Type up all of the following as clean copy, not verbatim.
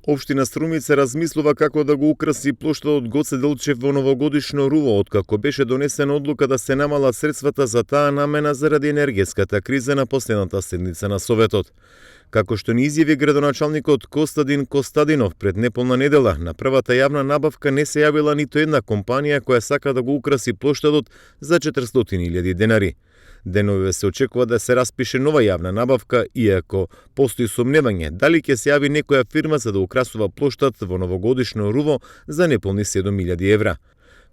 Општина Струмица размислува како да го украси плоштадот Гоце Делчев во новогодишно руво, откако беше донесена одлука да се намалат средствата за таа намена заради енергетската криза на последната седница на Советот. Како што ни изјави градоначалникот Костадин Костадинов пред неполна недела, на првата јавна набавка не се јавила ниту една компанија која сака да го украси плоштадот за 400.000 денари. Деновиве се очекува да се распише нова јавна набавка, иако постои сомневање дали ќе се јави некоја фирма за да украсува плоштад во новогодишно руво за неполни 7.000 евра.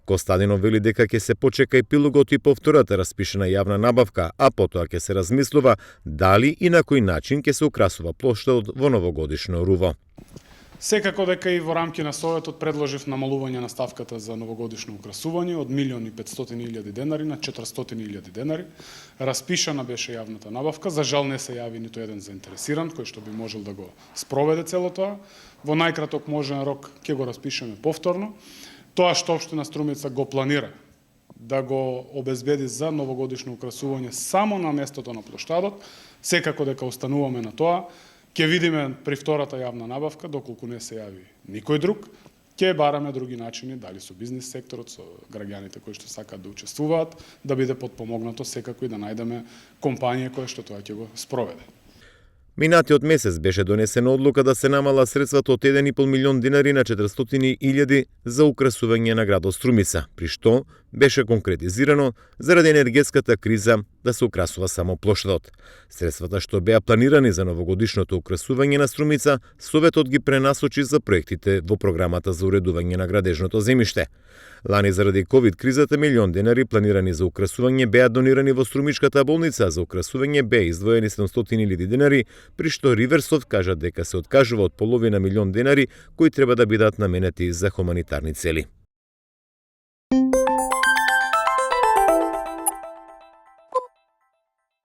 Костадинов вели дека ќе се почека епилогот и по втората распишена јавна набавка, а потоа ќе се размислува дали и на кој начин ќе се украсува плоштадот во новогодишно руво. Секако дека и во рамки на Советот предложив намалување на ставката за новогодишно украсување од 1.500.000 денари на 400.000 денари. Распишана беше јавната набавка, за жал не се јави ниту еден заинтересиран кој што би можел да го спроведе цело тоа. Во најкраток можен рок ќе го распишеме повторно. Тоа што општина Струмица го планира да го обезбеди за новогодишно украсување само на местото на плоштадот, секако дека остануваме на тоа. Ќе видиме при втората јавна набавка, доколку не се јави никој друг, ќе бараме други начини, дали со бизнис секторот, со граѓаните кои што сакаат да учествуваат, да биде потпомогнато секако и да најдеме компанија која што тоа ќе го спроведе. Минатиот месец беше донесена одлука да се намала средствата од 1,5 милион денари на 400.000 за украсување на градот Струмица, при што беше конкретизирано заради енергетската криза да се украсува само плоштадот. Средствата што беа планирани за новогодишното украсување на Струмица, Советот ги пренасочи за проектите во програмата за уредување на градежното земјиште. Лани заради ковид кризата милион денари планирани за украсување беа донирани во Струмичката болница, за украсување беа издвоени 700.000 денари, при што Риверсофт кажа дека се откажува од половина милион денари кои треба да бидат наменети за хуманитарни цели.